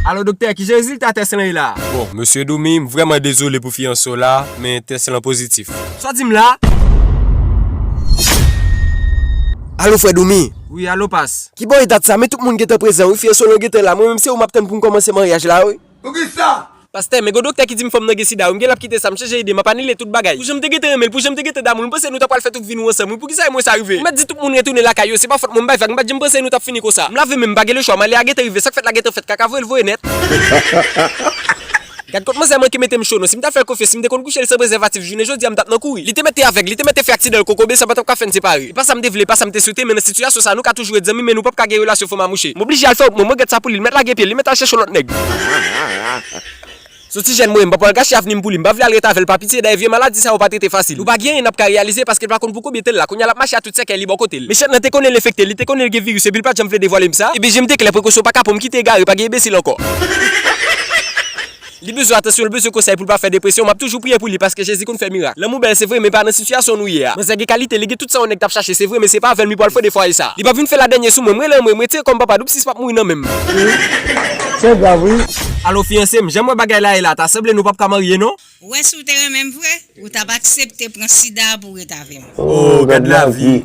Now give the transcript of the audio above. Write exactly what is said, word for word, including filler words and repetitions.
Alo doktè, kijan rezilta tès lan ye la? Bon, mesye Doumi, m vrèman dezole pou fiyanse w la, men tès lan pozitif. Sa w di m la? Alo frè Doumi. Wi, alo pas. Kibò e dat sa? Men tout moun gentan prezan wi, fiyanse w lan gentan la. Mwen menm se ou m ap tann pou m kòmanse maryaj la wi. Poukisa? Pastè, men gon doktè ki di m fanm nan gen sida wi, m gen l ap kite sa, m chanje ide, m ap anile tout bagay. Pou jan m te gentan renmen l, pou jan m te gentan damou l, m panse nou ta pral fè tout vi nou ansanm wi, poukisa e mwen sa rive? M mèt di tout moun retounen lakay yo, se pa fòt mwen, m bay vag, m pa t janm panse nou t ap fini konsa. M lave men m, m pa gen lechwa, m ale a gentan rive, sa k fèt la gentan fèt, kaka voye l voye nèt. Gad kot manzè manke mete m cho non, si m ta fè l konfyans, si m te konn kouche l san prezèvatif, jounen jodi a m t ap nan kouri. Li te mèt te avèg, li te mèt te fè aksidan l kokobe, sa pa t ap ka fè n separe. E pa sa m te vle, e pa sa m te swete, men nan sitiyasyon sa a nou ka toujou ret zanmi, men nou p ap ka gen relasyon fanm a mouche. M oblije al fè wout mwen, mwen gad sa pou li, li mèt lage pye l, li mèt al chèche yon lòt nèg. Soti jèn mwen, m pa pral gache avni m pou li, m pa vle al ret avè l pa pitye, dayè vye maladi sa yo pa trete fasil. Nou pa gen anyen n ap ka reyalize paske l pa konn pou konbyen tan l la, kounye a l ap mache a tout sèkèy li bò kote l. Mechan nan te konnen l enfekte, li te konnen l gen viris epi l pa t janm vle devwale m sa. Ebyen je m te klè, prekosyon pa ka pran m kite egare, pa gen enbesil ankò. Li bezwen atansyon, li bezwen konsèy pou l pa fè depresyon, m ap toujou priye pou li paske Jezi konn fè mirak. Lanmou bèl se vre, men pa nan sitiyasyon nou ye a. Manzè gen kalite, li gen tout sa yon nèg t ap chache, se vre, men se pa avè l mi pral fode fwaye sa. Li p ap vin fè ladènye sou mwen, m rele anmwe, m retire kò m papa, doub sis p ap mouri nan men m. Se grav wi. Alo fiyanse m, jan m wè bagay la ye la, ta sanble nou p ap ka marye non. Ou wè si w te renmen m vre, ou t ap aksepte pran sida pou w ret avè m. Oh, gad lavi.